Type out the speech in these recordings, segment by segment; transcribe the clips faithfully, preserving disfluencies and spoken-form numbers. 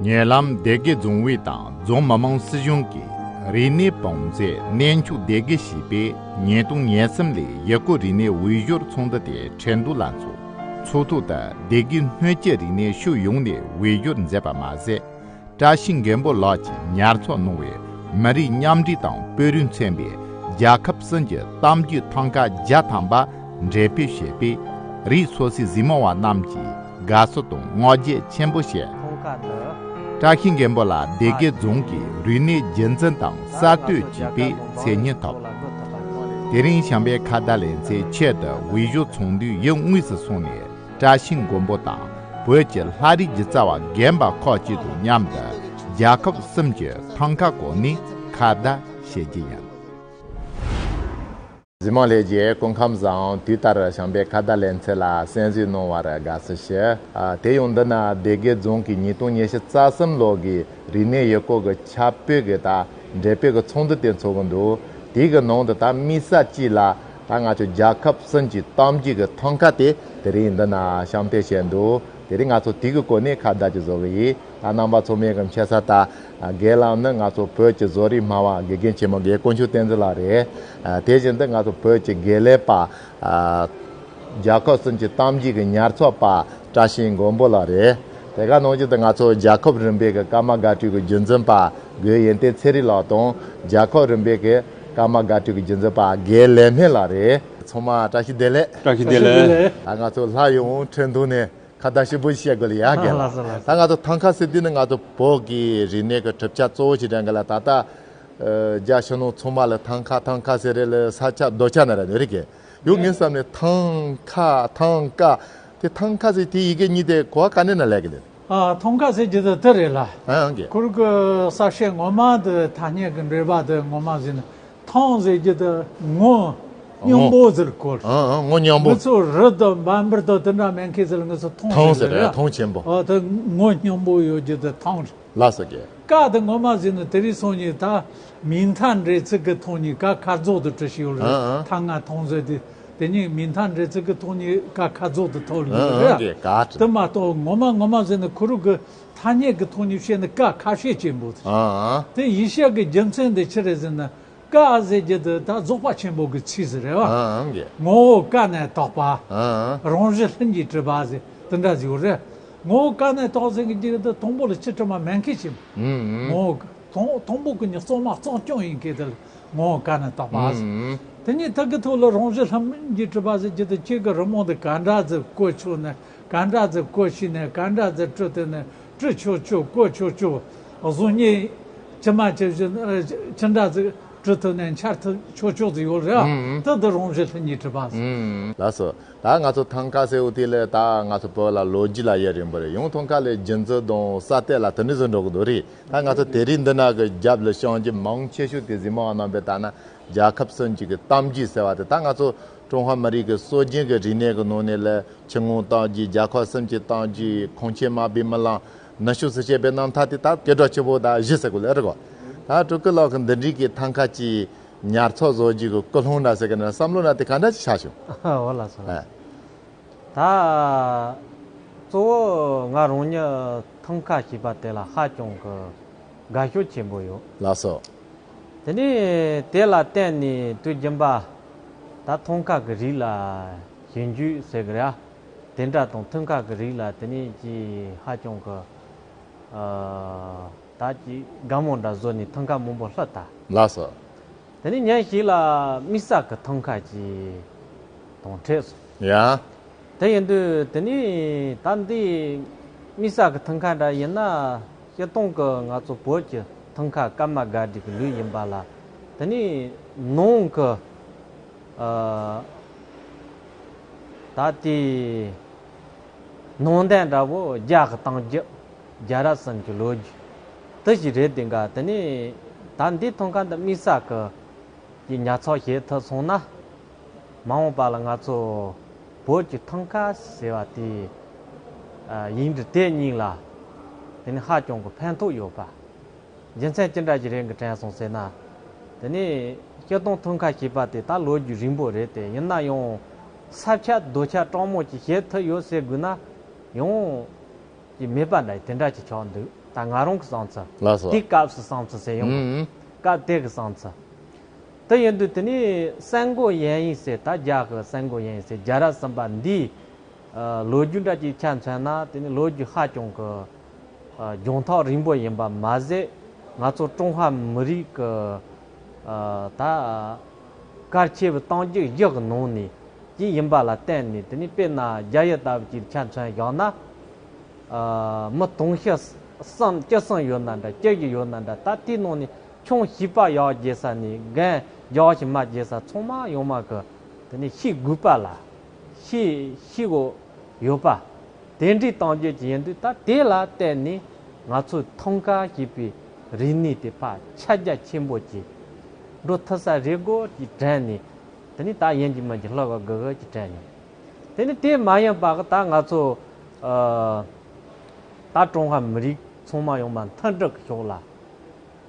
ཉེ་ལམ་སྡེ་དགེ་རྫོང་ཨུད་དང་རྫོང་མི་དམངས་སྲིད་གཞུང་གིས་རིག་གནས་བང་མཛོད་གནས་མཆོག་སྡེ་དགེ་ཞེས་པའི་ཉིས་སྟོང་ཉེར་གསུམ་ལོའི་ཡུལ་སྐོར་རིག་གནས་དབུས་སྦྱོར་ཚོགས་འདུ་དེ་ཁྲེང་ཏུའུ་ལ་འཚོགས། ཚོགས་ཐོག་ཏུ་སྡེ་དགེ་སྣོད་བཅུད་རིག་གནས་ཕྱོགས་ཡོངས་ནས་དབུས་སྦྱོར་མཛད་པ་མ་ཟད། བཀྲ་ཤིས་མགོན་པོ་ལགས་ཀྱིས་ཉར་ཚགས་གནང་བའི་མི་རིགས་མཉམ་འབྲེལ་དང་དཔོན་རིགས་མཚོན་པའི་རྒྱལ་ཁབ་གསུམ་གྱི་གཏམ་རྒྱུད་ཐང་ཀ་བརྒྱ་ཐམ་པ་འགྲེམས་སྤེལ་བྱས་པས། རིགས་སོ་སོའི་གཟིགས་མོ་བ་རྣམས་ཀྱིས་དགའ་བསུ་དང་བསྔགས་བརྗོད་ཆེན་པོ་བྱས། ཐང་ཀ་འདི། བཀྲ་ཤིས་མགོན་པོ་ལགས་སྡེ་དགེ་རྫོང་གི་རིག་གནས་རྒྱུན་འཛིན་དང་གསར་གཏོད་བྱས་པའི་མཚན་སྙན་ཐོབ། དེ་རིང་བྱམས་པའི་ཁ་བརྡ་ལེ་ཚན་ཆེད་དུ་དབུས་སྦྱོར་ཚོགས་འདུའི་ཡུལ་དངོས་སུ་སོང་ནས། བཀྲ་ཤིས་མགོན་པོ་དང་བོད་ཀྱི་ལྷ་རིས་ཀྱི་རྩ་བ་རྒན་པ་ཁག་ཅིག་དང་མཉམ་དུ་རྒྱལ་ཁབ་གསུམ་གྱི་ཐང་ཀ་སྐོར་ནས་ཁ་བརྡ་བྱེད་རྒྱུ་ཡིན། གཟིགས་མོ་ལྷན་རྒྱས་སྐུ་ཁམས་བཟང་། དུས་ལྟར་བྱམས་པའི་ཁ་བརྡ་ལེ་ཚན་ལ་གསན་གཟིགས་གནང་བར་དགའ་བསུ་ཞུ། ཨ། དེ་ཡང་འདི་ན་སྡེ་དགེ་རྫོང་གི་ཉིས་སྟོང་ཉི་ཤུ་རྩ་གསུམ་ལོ་གི་རིག་གནས་ཡུལ་སྐོར་གྱི་ཁྱབ་སྤེལ་གྱི་ད་འགྲེམས་སྤེལ་གྱི་ཚོགས་འདུ་དེ་འཚོགས་ཀྱི་འདུག་དེའི་གི་ནང་དུ་ད་དམིགས་བསལ་གཅིག་ལ། ད་ང་ཚོ་རྒྱལ་ཁབ་གསུམ་གྱི་གཏམ་རྒྱུད་ཀྱི་ཐང་ཀ་དེ་དེ་རིང་འདི་ན་བཤམས་གཏན་བྱས་འདུག་དེ་རིང་ང་ཚོ་དེ་གི་སྐོར་ནས་ཁ་བརྡ་ཅིག་བཟོ་གི་ཡིན། ད་རྣམ་པ་ཚང་མས་གི་མཁྱེན་གསལ་ལྟར། ཨ། རྒན་ལགས་ནི་ང་ཚོ་བོད་ཀྱི་བཟོ་རིག་སྨྲ་བ་དགེ་རྒན་ཆེན་མོ་རྒན་དཀོན་མཆོག་བསྟན་འཛིན་ལགས་རེད། ཨ། དེ་བཞིན་དུ་ང་ཚོ་བོད་ཀྱི་དགེ་ལས་པ། ཨ། རྒྱལ་ཁབ་གསུམ་གྱི་གཏམ་རྒྱུད་ཀྱི་ཉར་ཚགས་པ་བཀྲ་ཤིས་མགོན་པོ་ལགས་རེད། དེ་ག་ནང་བཞིན་དུ་ང་ཚོ་རྒྱལ་ཁབ་རིམ་པའི་གི་ཀརྨ་དགའ་སྤྲོའི་གི་རྒྱུན་འཛིན་པ་རྒན་ཡོན་ཏན་ཚེ་རིང་ལགས་དང་། རྒྱལ་ཁབ་རིམ་པའི་གི་ཀརྨ་དགའ་སྤྲོའི་གི་རྒྱུན་འཛིན་པ་རྒན་ལེགས་སྨོན་ལགས་རེད། ཚང་མ་བཀྲ་ཤིས་བདེ་ལེགས། བཀྲ་ཤིས་བདེ་ལེགས། ད་ང་ཚོ་སླར་ཡང་ཁྲེང་ཏུའུ་ནས་ཁ་བརྡ་ཞིབ་པོ་ཞིག་བྱེད་དགོས་ལ་ཡ་རྒན་ལགས། ལགས་སོ་ལགས་སོ། ད་ང་ཚོ་ཐང་ཀ་ཟེར་དུས་ནི་ང་ཚོ་བོད་ཀྱི་རིག་གནས་ཀྱི་གྲུབ་ཆ་གཙོ་བོ་ཞིག་དྲན་གི་ལ། ད་ལྟ་ཨ་རྒྱ་ཕྱི་ནང་ཚང་མ་ལ་ཐང་ཀ་ཐང་ཀ་ཟེར་རེད་ལ། ས་ཆ་རྡོ་ཆ་ན་ར་ནི་རེད་གི། ཡོད་ངའི་བསམ་ནས་ཐང་ཀ་ཐང་ཀ་དེ། ཐང་ཀ་ཟེར་དེ་ཡི་གེ་གཉིས་དེ་གོ་བ་ག་ནས་ན་ལས་གི་ལེ། ཨ། ཐང་ཀ་ཟེར་རྒྱུ་དེ་དེ་རེད་ལ། ཨ་ཨང་གི། ཁོར་གི་གསར་བཤད་ངོ་མ་དེ་ཐ་སྙད་ཀྱི་འགྲེལ་པ་དེ་ངོ་མ་ཟེར་ན། ཐང་ཟེར་རྒྱུ་དེ་སྔོ་སྙོམས་པོ་ཟེར་གོ། ཨ་ཨ། སྔོ་སྙོམས་པོ། ང་ཚོ་རི་དང་འབབ་འབུར་དང་དེ་འདྲ་མེད་མཁན་ཟེར་ལ་ང་ཚོ་ཐང་ཐང་ཟེར་ཟེར་རེད། རེད། ཐང་ཆེན་པོ། ཨ། དེ་སྔོ་སྙོམས་པོ་ཡོད་རྒྱུ་དེ་ཐང་རེད། ལགས་སོ་རྒན། ཀ་དེ་ངོ་མ་ཟེར་ན་དེ་རིང་སང་ཉིན་ད་མིང་མཐའ་འབྲེལ་ཚིག་གི་ཐོག་ནས་ཀ་ཁ་རྫོགས་དུ་བྲིས་ཤིག་ཡོད་རེད། ཨ་ཨ། ཐང་ང་ཐང་ཟེར་དེ། དེ་ཉིད་མིང་མཐའ་འབྲེལ་ཚིག་གི་ཐོག་ནས་ཀ་ཁ་རྫོགས་དུ་ཐོག་ལ་ཡོད་ཨ་ཨ། རེད། རྒན་ག་དེ་མ་གཏོགས་ངོ་མ་ངོ་མ་ཟེར་ན་ཁོ་རང་གི་ཐ་སྙད་ཀྱི་ཐོག་ནས་བཤད་ན་ཀ་ཁ་ཤས་ཆེན་པོ། ཨ་ཨ། དེ་ཡིན་ཤག་གི་རྒྱུ་མཚན་དེ་ཅི་རེད་ཟེར་ན། ཀ་ཟེར་རྒྱུ་དེ་ད་རྫོགས་པ་ཆེན་པོ་གི་ཚིག་ཟིག་རེད་བ། ཨ་ཨང་གི། ངོ་བོ་ཀ་ནས་དག་པ། ཨ་ཨང་། རང་བཞིན་ལྷུན་གྱིས་གྲུབ་པ་ཟེར་དེ་འདྲ་ཟིག་ཡོད་རེད། ངོ་བོ་ཀ་ནས་དག་ཟེར་གི་རྒྱུ་དེ་དང་པོ་ལ་ཅི་དྲི་མ་མེད་མཁན་ཞིག་ཨུམ་ཨུམ། ངོ་བོ་དང་དང་པོ་གི་ནི་གཙང་མ་གཙང་སྐྱོང་ཡིན་མཁན་དེ་ལ་ངོ་བོ་ཀ་ནས་དག་པ་ཟེར། ཨུམ་ཨུམ། དེ་ཉིད་ཐུག་གི་ཐོག་ལ་རང་བཞིན་ལྷུན་གྱིས་གྲུབ་པ་ཟེར་རྒྱུ་དེ་ཁྱེད་ཀྱི་རི་མོ་འདི་ག་འདྲ་ཟིག་བཀོད་ཆོག་ནས། ག་འདྲ་ཟིག་བཀོད་ཤེས་ནས། ག་འདྲ་ཟིག་བྲི་ཐུབ་ནས། བྲི་ཆོག་ཆོག་བཀོད་ཆོག་ཆོག་གཟུགས་བརྙན་ཇི་མ་ཇི་བཞིན་ཨ་ཅི་འདྲ་ཟིག་བྲི་ཐུབ་ནས་འཆར་ཐུབ་ཆོག་ཆོག་ཟིག་ཡོད་རེད་ཨ། ཨུམ། ད་འདི་རང་བཞིན་ལྷུན་གྱིས་གྲུབ་པ་ཟིག་ཨུམ། ལགས་སོ། ད་ང་ཚོ་ཐང་ཀ་ཟེར་བ་དེ་ལ་ད་ང་ཚོ་བོད་ལ་ལོ་རྒྱུས་ལ་ཡ་རིང་པོ་རེད། ཡང་ཐང་ཀ་ལ་རྒྱུན་འཛིན་དང་གསར་གཏོད་ལ་དེ་འདྲ་ཟིག་འགྲོ་གི་འདུག་རེད། ད་ང་ཚོ་དེ་རིང་འདི་ན་གི་རྒྱབ་ལ་བཤམས་རྒྱུ་མང་ཆེ་ཤོས་དེ་གཟིགས་མོ་བ་རྣམ་པས་ལྟ་ན་རྒྱལ་ཁབ་གསུམ་གྱི་གི་གཏམ་རྒྱུད་ཟེར་བ་དེ། ད་ང་ཚོ་ཀྲུང་ཧྭ་མི་རིགས་ཀྱི་སྲོལ་རྒྱུན་གྱི་རིག་གནས་ཀྱི་ནང་ནས་ལ། ཆུ་སྔོན་གཏམ་རྒྱུད། རྒྱལ་ཁབ་གསུམ་གྱི་གཏམ་རྒྱུད། ཁོང་ཆེན་དམག་དཔོན་རྨི་ལམ། ནུབ་ཕྱོགས་སུ་བཤད་པའི་རྣམ་ཐར་དེ་ད་སྐད་གྲགས་ཆེ་བོ་ད་བཞི་ཟེར་དགོས་ལེ་རེད་གོ། ད་སྤྲུལ་སྐུ་ལགས་ཀྱིས་འདི་འདྲའི་གི་ཐང་ཀ་ཅིག་ཉར་ཚགས་བཟོ་རྒྱུ་གི་ཀུན་སློང་འདྲ་ཟེར་གི་ན། བསམ་བློ་འདྲ་དེ་ག་འདྲ་ཅིག་ཆགས་བྱུང་། འོ་ལགས་སོ་ལགས། ཨ། ད་གཙོ་བོ་ང་རང་ཉིད་ཐང་ཀ་ཞེས་པ་དེ་ལ་ཧ་ཅང་གི་དགའ་ཕྱོགས་ཆེན་པོ་ཡོད། ལགས་སོ། དེ་ནས་དེ་ལ་བརྟེན་ནས་དུས་རྒྱུན་པ་ད་ཐང་ཀ་གི་རིགས་ལ་ཞིབ་འཇུག་ཟེར་གི་རེད་ཨ། དེ་འདྲ་དང་ཐང་ཀ་གི་རིགས་ལ་དེ་ནས་ཀྱི་ཧ་ཅང་གི་ཨ་ད་ཀྱི་དགའ་མོ་འདྲ་བཟོ་ནས་ཐང་ཀ་མང་པོ་བླུགས་ད། ལགས་སོ། དེ་ནས་ཉིན་ཞིག་ལ་དམིགས་བསལ་གི་ཐང་ཀ་ཅིག་དང་འཕྲད་སོང་། ཡ། དེ་ཡིན་དུས་དེ་ནས་ད་འདི་དམིགས་བསལ་གི་ཐང་ཀ་འདྲ་ཡིན་ན། སྤྱིར་བཏང་གི་ང་ཚོ་བོད་ཀྱི་ཐང་ཀ་ཀརྨ་སྒར་བྲིས་ཀྱི་ལུགས་ཡིན་པ་ལ། དེ་ནས་ནང་གི་ཨ་ད་དེ་ནང་དོན་འདྲ་བོ་རྒྱ་གི་གཏམ་རྒྱུད། རྒྱལ་རབས་གསུམ་གྱི་ལོ་རྒྱུས་དེ་ཞིག་རེད། དེ་འགའ་དེ་ནས་ད་འདི་ཐང་ཀ་འདི་དམིགས་བསལ་གི་ཀྱི་ཉར་ཚགས་བྱེད་ཐུབ་སོང་ན། མ་འོངས་པ་ལ་ང་ཚོ་བོད་ཀྱི་ཐང་ཀ་ཟེར་བ་དེ་ཨ་ཡིག་འབྲུ་དེ་གཉིས་ལ་དེ་ནི་ཧ་ཅང་གི་ཕན་ཐོགས་ཡོད་པ། རྒྱུ་མཚན་ཅི་འདྲ་ཞིག་རེད་གི་དྲན་སོང་ཟེར་ན། དེ་ནི་སྤྱིར་བཏང་ཐང་ཀ་ཞེས་པ་དེ་ད་ལོ་རྒྱུས་རིང་པོ་རེད་དེ། ཡིན་ན་ཡང་ས་ཁྱབ་རྡོ་ཁྱབ་དྲང་མོ་ཅིག་བྱེད་ཐུབ་ཡོད་ཟེར་དགོས་ན་ཡང་ཅིག་མེད་པ་འདྲ་དེ་འདྲ་ཅིག་ཆགས་འདུག་ད་ང་རང་གི་བསམ་ཚུལ། ལགས་སོ། དེའི་སྐབས་སུ་བསམ་ཚུལ་ཟེར་ཡོང་གི། ཨུམ། སྐབས་དེ་གི་བསམ་ཚུལ། དེ་ཡིན་དུས་དེ་ནས་སེང་གོ་ཡན་ཡིན་ཟེར། ད་རྒྱ་གི་སེང་གོ་ཡན་ཡིན་ཟེར། རྒྱལ་རབས་གསུམ་པ་འདིའི་ཨ་ལོ་རྒྱུས་འདྲ་ཅིག་ཆ་མཚོན་ན། དེ་ནི་ལོ་རྒྱུས་ཧ་ཅང་གི་ཨ་རྒྱང་ཐག་རིང་པོ་ཡིན་པ་མ་ཟད། ང་ཚོ་ཀྲུང་ཧྭ་མི་རིགས་ཀྱི་ཨ་ད་གལ་ཆེ་བའི་གཏམ་རྒྱུད་བཞི་གི་ནང་ནས་གཅིག་ཡིན་པ་ལ་བརྟེན་ནས། དེ་ནི་དཔེར་ན་རྒྱ་ཡུལ་ལྟ་བུ་ཅིག་ཆ་མཚོན་བཞག་ན། ཨ་མི་དུང་ཕྱུར་གསུམ་བཅུ་གསུམ་ཡོད་ན་འདྲ། བཅུ་བཞི་ཡོད་ན་འདྲ། ད་དེའི་ནང་ནས་ཆུང་བྱིས་པ་ཡར་རྒྱས་ས་ནས་རྒན་རྒྱགས་ཤིང་མར་རྒྱས་ས་ཚང་མ་ཡོང་མ་གི་དེ་ནས་ཤེས་དགོས་པ་ལ། ཤེས་ཤེས་དགོས་ཡོད་པ། དེ་འདྲའི་གཏམ་རྒྱུད་ཅིག་ཡིན་དུས། ད་དེ་ལ་བརྟེན་ནས་ང་ཚོའི་ཐང་ཀ་ཞེས་པའི་རིག་གནས་དེ་ཕར་ཁྱབ་རྒྱ་ཆེན་པོ་ཅིག་འགྲོ་ཐུབ་ས་རེད་དགོས་ཀྱི་དྲན་ནས། དེ་ནས་ད་ཡིན་གཅིག་མིན་གཅིག་ལྷག་ག་དགོས་གི་ཅིག་དྲན་ཡོང་། དེ་ནས་དེ་མ་ཡིན་པ་གི་ད་ང་ཚོ་ཨ་ད་ཀྲུང་ཧྭ་མི་རིགས་ཚང་མ་ཡོང་མ་མཐུན་སྒྲིལ་གྱི་ཕྱོགས་ལ།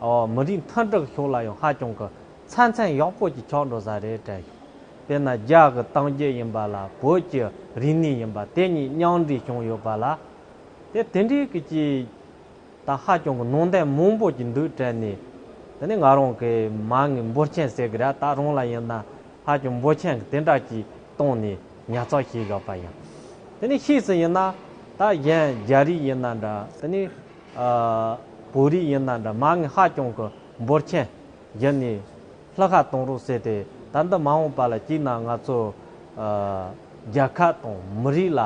ཨོ། མི་རིགས་མཐུན་སྒྲིལ་ཕྱོགས་ལ་ཡང་ཧ་ཅང་གི་ཚ་མཚན་ཡག་པོ་ཅིག་ཆགས་འགྲོ་ས་རེད་དྲན་ཡོད། དཔེར་ན་རྒྱ་གི་གཏམ་རྒྱུད་ཡིན་པ་ལ། བོད་ཀྱི་རིག་གནས་ཡིན་པ། དེ་གཉིས་མཉམ་འདྲེས་བྱུང་ཡོད་པ་ལ། དེ་དེ་འདྲའི་གི་ཅིག་ད་ཧ་ཅང་གི་ནང་དོན་མང་པོ་ཅིག་འདུག་དྲན་ནས། དེ་ནས་ང་རང་གི་མ་ངའི་འབོར་ཆེན་ཟེར་གི་ར། ད་རང་ལ་ཡིན་ན་ཧ་ཅང་འབོར་ཆེན་གི་དེ་འདྲ་ཅིག་བཏང་ནས་ཉར་ཚགས་བྱས་བཞག་པ་ཡིན། དེ་ནས་ཕྱིས་སུ་ཡིན་ན་ད་གཞན་རྒྱ་རིགས་ཡིན་ན་འདྲ། དེ་ནས་ཨ་བོད་རིགས་ཡིན་ན་འདྲ། མ་ངའི་ཧ་ཅང་གི་འབོར་ཆེན་གཞི་ནས་ལྷག་ཁ་གཏོང་རོགས་ཟེར་ཏེ། ད་འདི་མ་འོངས་པ་ལ་གཅིག་ན་ང་ཚོ་ཨ་རྒྱལ་ཁབ་དང་མི་རིགས་ལ་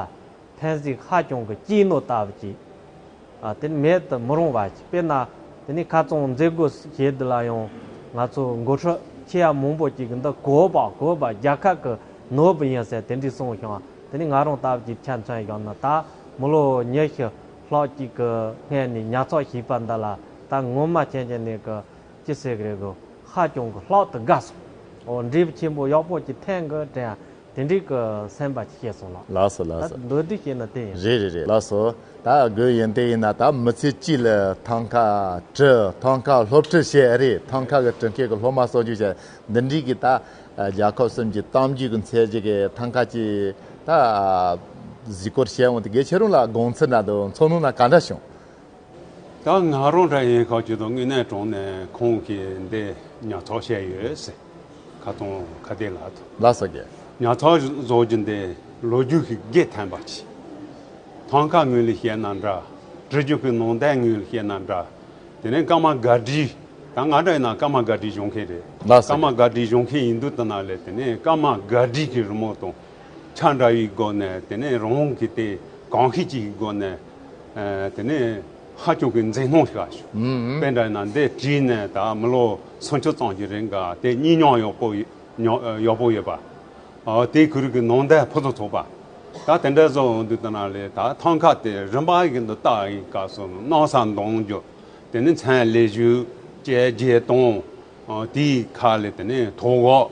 ཕན་ཟིག་ཧ་ཅང་གི་སྐྱེས་ནོ་ལྟ་བུ་ཅིག་ཨ་དེ་མེད་དུ་མི་རུང་བ་ཅིག་དཔེར་ན་དེ་ནས་ཁ་རྩང་མཛད་སྒོ་བྱེད་འདི་ལ་ཡང་ང་ཚོ་འགོ་ཁྲིད་ཆེ་ཡ་མང་པོ་ཅིག་གིས་འདི་གོ་བ་གོ་བ་རྒྱལ་ཁབ་ཀྱི་ནོར་བུ་ཡིན་ཟེར་དེ་འདྲའི་གསུངས་ཤིང་། དེ་ནས་ང་རང་ལྟ་བུ་ཅིག་ཆ་མཚོན་བཞག་ན། ད་མི་ལོ་ཉི་ཤུ་ལྷག་ཅིག་གི་སྔོན་ནས་ཉར་ཚགས་བྱས་པ་འདི་ལ་ད་ངོ་མ་ཁྱེད་ཀྱི་ནས་གི་ཅི་ཟེར་གི་རེད་གོ། ཧ་ཅང་གི་ལྷག་ཏུ་དགའ་སོང་། འོ། འབྲས་བུ་ཆེན་པོ་ཡག་པོ་ཅིག་ཐོན་གི་དྲན་ཡ། དེ་འདྲའི་གི་སེམས་པ་ཅིག་སྐྱེས་སོང་ལགས། ལགས་སོ། ལགས་ད་སོ། མདོར་བསྡུས་བཤད་ན་དེ་ཡིན། རེད་རེད་རེད། ལགས་སོ། ད་དགོས་ཡིན་དེ་ཡིན་ན། ད་མི་ཚེ་གཅིག་ལ་ཐང་ཀ་བྲི། ཐང་ཀ་སློབ་ཁྲིད་བྱས། རེད། ཐང་ཀ་གི་བྲི་མཁན་གི་སློབ་མ་གསོ་སྐྱོང་བྱས། འདི་འདྲའི་གི་ད་རྒྱལ་ཁབ་གསུམ་གྱི་གཏམ་རྒྱུད་ཀྱི་མཚན་བརྗོད་ཀྱི་ཐང་ཀ་ཅིག་ད་གཟིགས་སྐོར་བྱས་འོང་དུས། དགེ་ཁྱེད་རང་ལ་དགོངས་ཚུལ་འདྲ་འདུག། ཚོར་སྣང་ན་ག་འདྲ་བྱུང་། ད་ང་རང་འདྲ་ཡིན་ཁ་ཅིག་དང་། དངོས་གནས་དྲང་གནས་ཁོང་གིས་འདི་ཉར་ཚགས་བྱས་ཡོད་ཟེར། ཁ་སྟོང་ཁ་བདེ་ལ་ཐུབ། ལགས་སོ། རྒན། ཉར་ཚགས་བཟོ་རྒྱུ་འདི་ལོ་རྒྱུས་ཀྱི་དགེ་ཐོན་པ་ཅིག། ཐང་ཀ་ངོས་ལ་བཤད་ན་འདྲ། བྲི་རྒྱུ་གི་ནང་དོན་ངོས་ལ་བཤད་ན་འདྲ། དེ་ནས་ཀརྨ་སྒར་བྲིས། ད་ང་འདྲ་ཡིན་ན་ཀརྨ་སྒར་བྲིས་སྦྱོང་མཁན་རེད། ལགས་སོ། ཀརྨ་སྒར་བྲིས་སྦྱོང་མཁན་ཡིན་དུས། དེ་ན་ལས་དེ་ནས་ཀརྨ་སྒར་བྲིས་ཀྱི་རི་མོ་དང་ཆ་འདྲ་བའི་སྒོ་ནས། དེ་ནས་རང་གི་དེ་གང་ཤེས་ཅིག་གི་སྒོ་ནས། ཨ་དེ་ནས་ཧ་ཅང་གི་འཛིན་སྣང་ཞིག་བྱུང་། དཔེ་འདྲ་ཡིན་ན་འདི་བྲིས་ནས་ད་མི་ལོ་སུམ་ཅུ་ཙམ་ཞིག་རིང་ག་དེ་གཉིད་མྱོང་ཡག་པོ་ཡོད། ཡག་པོ་ཡོད་པ། ཨ་དེ་ཁུར་གི་ནང་དོན་ཕུན་སུམ་ཚོགས་པ། ད་དེ་འདྲ་བཟོ་འོང་དུས། དེ་ན་ལས་ད་ཐང་ཀ་དེ་རིམ་པ་ཡིན་དུ་བལྟ་ཡི་སྐབས་སུ། སྣང་ས་འདོང་རྒྱུ། དེ་ནས་མཚན་ལས་ཞུ། བཅད་རྒྱས་གཏོང་། དེའི་ཁ་ལས་དེ་ནས་ཐོ་འགོད།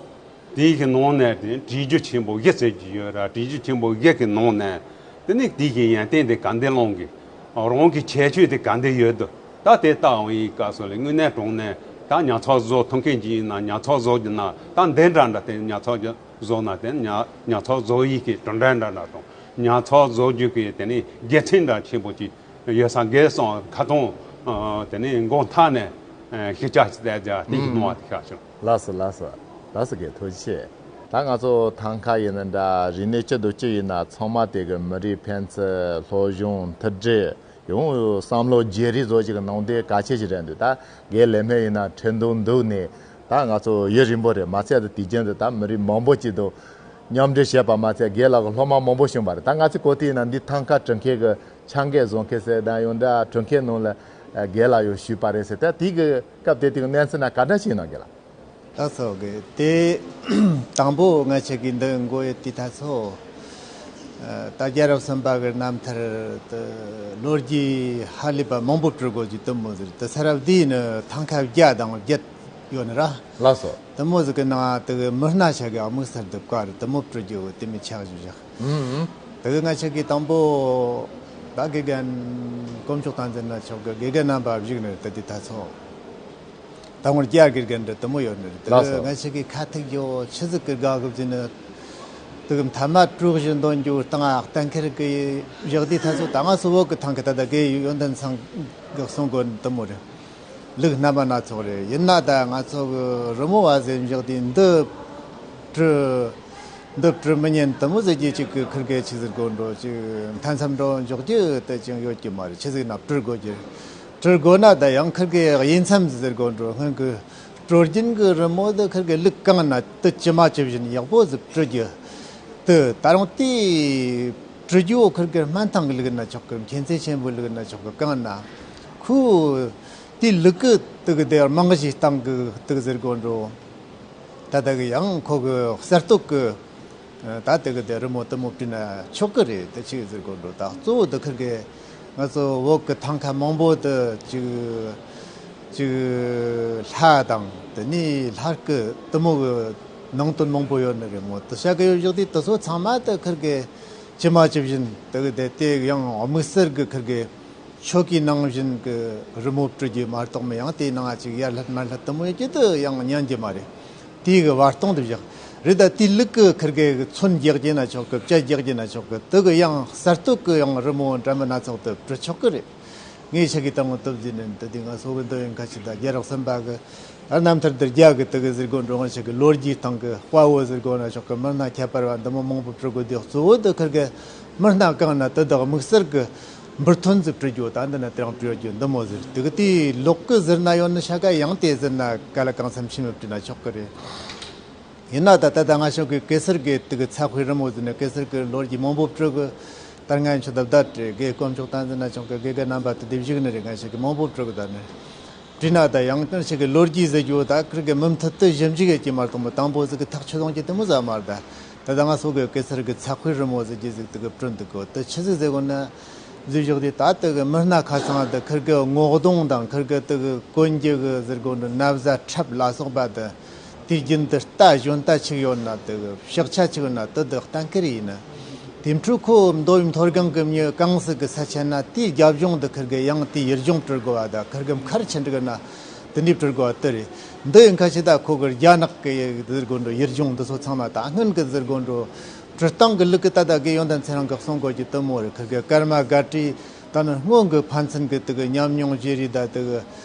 དེའི་གི་ནང་ནས་དེ་བྲིས་རྒྱུ་ཆེན་པོ་བཞི་ཟེར་གྱི་ཡོད་ར། བྲིས་རྒྱུ་ཆེན་པོ་བཞི་གི་ནང་ནས་དེ་ནས་དེའི་གི་ཡོན་ཏན་དེ་ག་འདྲ་བླངས་གི། རང་གི་ཁྱད་ཆོས་དེ་ག་འདྲ་ཡོད་དོ། ད་དེ་ལྟ་འོང་ཡི་སྐབས་སུ་ལས་དངོས་གནས་དྲང་གནས་ད་ཉར་ཚགས་བཟོ་ཐུབ་མཁན་ཅིག་ཡིན་ན། ཉར་ཚགས་བཟོ་རྒྱུ་ན་ད་འདི་འདྲ་འདྲ་དེ་ཉར་ཚགས་བཟོ་ན་དེ་ཉར་ཉར་ཚགས་བཟོ་ཡི་གི་གྲུབ་འབྲས་འདྲ་འདྲ་དང་། ཉར་ཚགས་བཟོ་རྒྱུ་གི་དེ་ནས་དགེ་མཚན་འདྲ་ཆེན་པོ་ཅིག་ཡོད་ས་འགས་སོང་། ཁ་སྟོང་དེ་ནས་མགོ་མཐའ་ནས་ཤེས་བྱ་ཞིག་བལྟས་ཀྱང་དེ་གི་སྣང་བ་དེ་ཤར་བྱུང་། ལགས་སོ། ལགས་སོ། ལགས་སོ། རྒན་ཐུགས་རྗེ་ཆེ། ད་ང་ཚོ་ཐང་ཀ་ཡིན་ན་འདྲ། རིག་གནས་སྤྱི་དང་སྤྱི་ཡིན་ན། ཚང་མ་དེ་གི་མི་རིགས་ཕན་ཚུན་སློབ་སྦྱོང་མཐུན་སྒྲིལ། ཡང་བསམ་བློ་བརྗེ་རེས་བཟོ་རྒྱུ་གི་ནང་དོན་གལ་ཆེ་ཞིག་རེད་འདུག། ད་རྒན་ལས་སྨན་ཡིན་ན་ཁྲིན་ཏུའུ་འདུག་ནས། ད་ང་ཚོ་ཡུན་རིང་པོ་རེད་མ་ཚད། ད་དུས་རྒྱུན་དུ་ད་མི་རིགས་མང་པོ་ཅིག་དང་མཉམ་འབྲེལ་བྱས་པ་མ་ཚད། རྒན་ལགས་ཀྱི་སློབ་མ་མང་པོ་བྱུང་བ་རེད། ད་ང་ཚོས་གོ་དུས་ཡིན་ན་འདི་ཐང་ཀ་བྲི་མཁན་གྱི་ཆ་འགོད་བཟོ་མཁན་ཟེར་དང་། ཡང་འདྲ་བྲི་མཁན་ནང་ལ་རྒན་ལགས་ཡང་ཞུགས་པ་རེད་ཟེར། ད་དེ་གི་སྐབས་དེ་དུས་གནས་ཚུལ་ན་ག་འདྲ་ཞིག་ཡིན་ནམ་རྒན་ལགས། ད་སོ་གི་དེ། དང་པོ་ང་ཆ་གི་འདི་འགོ་ཡོད་དུས་ད་ཚོ། ཨ་ད་རྒྱལ་རབས་གསུམ་པ་གི་རྣམ་ཐར་དེ་ལོ་རྒྱུས་ཧ་ལས་པ་མང་པོ་བྲི་དགོས་ཀྱི་དེ་མོ་ཟིག་རེད། དེ་ས་རབ་དེའི་ནི་ཐང་ཀ་བརྒྱ་དང་བརྒྱད་ཡོད་ནི་ར། ལགས་སོ། དེ་མོ་ཟིག་གི་ནང་དེ་གི་མི་སྣ་ཆ་གི་དམིགས་བསལ་དུ་བཀར་དེ་མོ་བྲི་རྒྱུ་དེ་མོ་ཆགས་བཞག། ཨུམ། དེ་གི་ང་ཆ་གི་དང་པོ་ད་དགེ་རྒན་དཀོན་མཆོག་བསྟན་འཛིན་ལགས་མཆོག་གི་དགེ་རྒན་རྣམ་པ་བཞུགས་ནི་རེད། དེ་དུས་ད་ཚོ། ད་ངོར་རྒྱ་དགེ་རྒན་འདྲ་དེ་མོ་ཡོད་ནི་རེད། དེ་ལགས་སོ། ང་ཆ་གི་ཁ་ཐུག་ཡོད་ཆི་ཟིག་གི་དགའ་གི་ཟེར་ན། དུ་མཐའ་མ་དྲུག་བཞི་འདོན་རྒྱུ་སྟེང་གཏན་འཁེལ་གི་བཞག་དུས་ཐ་ཚོ་ད་ང་སོ་བོ་གི་ཐང་གི་ད་ད་གི་ཡོན་ཏན་ཚང་གི་གསུང་གོ་དུ་མོ་རེད། ལུགས་རྣམ་པ་སྣ་ཚོགས་རེད། ཡིན་ན་ད་ང་ཚོ་གི་རི་མོ་བ་ཟེར་བཞག་དུས་འདི་བྲི་འདི་བྲི་མི་ཉན་དུ་མོ་ཟེར་གྱི་ཅིག་གི་ཁིར་གི་ཆི་ཟེར་གོ་འགྲོ་ཅིག་མཐའ་མཚམས་འགྲོ་འཇོག་རྒྱུ་དེ་ཅིག་ཡོད་ཀྱི་མ་རེད། ཆི་ཟིག་ན་བྲི་དགོས་ཀྱི་བྲི་དགོས་ན་ད་ཡང་ཁིར་གི་དབྱེ་མཚམས་ཟེར་གོ་འགྲོ་སྔོན་གི་སྲོལ་རྒྱུན་གྱི་རི་མོ་འདི་ཁིར་གི་ལུགས་གང་ན་དུ་ཇི་མ་ཇི་བཞིན་ཡག་པོ་ཟིག་བྲི་རྒྱུ། དུ་ད་རུང་དེ་བྲི་རྒྱུ་ཁིར་གི་སྨན་ཐང་གི་ལུགས་ན་ཆོག་གི་མཁྱེན་བརྩེ་ཆེན་པོའི་ལུགས་ན་ཆོག་གི་གང་ན་ཁུ་དེ་ལུགས་གི་དུ་གི་དེ་རྨང་གཞི་སྟེང་གི་དུ་ཟེར་དགོས་འགྲོ། ད་ལྟ་གི་ཡང་ཁོ་གི་གསར་གཏོད་གི་ད་དེ་གི་དེ་རི་མོ་དུ་མོ་བྲིས་ན་ཆོག་གི་རེད། དེ་ཆི་ཟེར་དགོས་འགྲོ། ད་གཙོ་བོ་དེ་ཁིར་གི་ང་ཚོ་བོད་གི་ཐང་ཁ་མང་པོ་དུ་ཅིག་ཅིག་ལྷ་དང་དེ་ནས་ལྷ་སྐུ་དུ་མོ་གི་ནང་དོན་མང་པོ་ཡོད་ནི་རེད་མོ། དུ་ཤ་གི་ཡོད་བཞག་དུས་དུ་ཚོ་ཚང་མ་དུ་ཁིར་གི་ཇི་མ་ཇི་བཞིན་དུ་གི་དེ་དེ་ཡང་དམིགས་བསལ་གི་ཁིར་གི་ཆོ་གའི་ནང་བཞིན་གི་རི་མོ་བྲི་རྒྱུ་མ་གཏོགས་མི་ཡང་དེའི་ནང་ཅིག་ཡར་ལྷད་མར་ལྷད་དུ་མོ་ཡོད་ཀྱི་དུ་ཡང་ཉན་རྒྱུ་མ་རེད། དེའི་གི་བར་སྟོང་དུ་བཞག་རེད། ད་དེའི་ལུགས་གི་ཁིར་གི་ཚོན་རྒྱག་རྒྱུ་ན་ཆོག་གི་བཅད་རྒྱག་རྒྱུ་ན་ཆོག་གི་དུ་གི་ཡང་གསར་གཏོད་གི་ཡང་རི་མོ་འདྲ་མི་སྣ་ཚོགས་དུ་བྲི་ཆོག་གི་རེད། ངས་ཆ་གི་དང་དུ་བཟིན་ནས་དུ་དེ་ང་སོ་གི་འདོད་ཡོན་ཁ་ཆེ་ད་རྒྱལ་རབས་གསུམ་པ་གི་རྣམ་ཐར་འདིར་རྒྱ་གི་དུ་གི་ཟེར་དགོས་འགྲོ། ང་ཆ་གི་ལོ་རྒྱུས་སྟེང་གི་དཔའ་བོ་ཟེར་དགོས་ན་ཆོག་གི་མི་སྣ་ཁྱད་པར་བ་འདི་མོ་མང་པོ་བྲི་དགོས་དུས་གཙོ་བོ་དུ་ཁིར་གི་མི་སྣ་གང་ན་དུ་དག་དམིགས་བསལ་གི་འབུར་ཐོན་ཟིག་བྲི་རྒྱུ་ད་འདི་ན་དེ་རང་བྲི་རྒྱུ་འདི་མོ་ཟེར་དུ་གི་དེའི་ལོག་གི་ཟེར་ན་ཡོད་ནི་ཤ་ཀ་ཡང་དེ་ཟེར་ན་ག་ལ་གང་འཚམ་ཤེས་མི་བྲི་ན་ཆོག་གི་རེད། ཡིན་ན་ད་ལྟ་ད་ང་ཤོག་གི་གེ་སར་གི་དུ་གི་ཚ་དཔེ་རི་མོ་ཟེར་ནས་གེ་སར་གི་ལོ་རྒྱུས་མང་པོ་བྲི་གི་ད་ང་ཆུ་ད་བདའ་བྲི་གི་དཀོན་མཆོག་ད་འཛིན་ན་ཆོག་གི་དགེ་རྒན་རྣམ་པ་དུ་དེ་བཞུགས་ནི་རེད། ང་ཤོག་གི་མང་པོ་བྲི་གི་ད་ནི་བྲིས་ན་ད་ཡང་ཀུན་ཞིག་གི་ལོ་རྒྱུས་ཟེར་རྒྱུ་ད་ཁིར་གི་མུ་མཐུད་དུ་ཞིབ་འཇུག་ཡེད་ཀྱི་མ་གཏོགས་མི་དང་པོ་ཟིག་གི་ཐག་ཆོད་ལོང་གི་དུ་མོ་ཟ་མ་རེད། ད་ད་ད་ང་སོ་གི་གེ་སར་གི་ཚ་དཔེ་རི་མོ་ཟེར་རྒྱུ་ཟིག་དུ་གི་བྲི་འདུག་གི་དུ་ཆི་ཟིག་ཟེར་གོ་ན། ཟེར་བཞག་དུས་ད་དུ་གི་མི་སྣ་ཁ་ཚང་དུ་ཁིར་གི་ངོ་གདོང་དང་ཁིར་གི་དུ་གི་གོན་རྒྱུ་གི་ཟེར་དགོས་འདྲ་ན་བཟའ་ཁྲབ་ལ་སོགས་པ་དུ་དུས་རྒྱུན་དུ་རྟ་བཞོན་རྟ་ཆིག་ཡོད་ན་དུ་གི་ཕྱག་ཆ་ཆིག་ཡོད་ན་དུ་དུ་གཏན་འཁེལ་ཡིན་ན། དེ་འཕྲོ་ཁོ་མདོ་ཡི་མཐོ་སྒང་གི་མྱི་གང་ཟིག་གི་ས་ཆ་ན་དེའི་རྒྱབ་ལྗོངས་དུ་ཁིར་གི་ཡང་དེའི་ཡུལ་ལྗོངས་བྲི་དགོས་བ་དང་ཁིར་གི་མཁར་ཆེན་འདྲ་གི་ན་དུ་འདི་བྲི་དགོས་བ་དུ་རེད། འདི་ཡི་ཁ་ཆེ་ད་ཁོ་གི་རྒྱ་ནག་གི་ཟེར་དགོས་འདྲ་ཡུལ་ལྗོངས་འདི་ཚོ་ཚང་མ་ད་སྔོན་གི་ཟེར་དགོས་འདྲ། བྲི་སྟངས་ཀྱི་ལུགས་ཀྱི་ད་ལྟ་དགེ་ཡོན་ཏན་ཚེ་རིང་གི་གསུང་དགོས་ཀྱི་དུ་མོ་རེད། ཁིར་གི་ཀརྨ་སྒར་ཊི་ད་ནི་སྔོན་གྱི་ཕན་ཚུན་གྱི་དུ་གི་ཉམས་མྱོང་བརྗེ་རེས་ད་དུ་གི་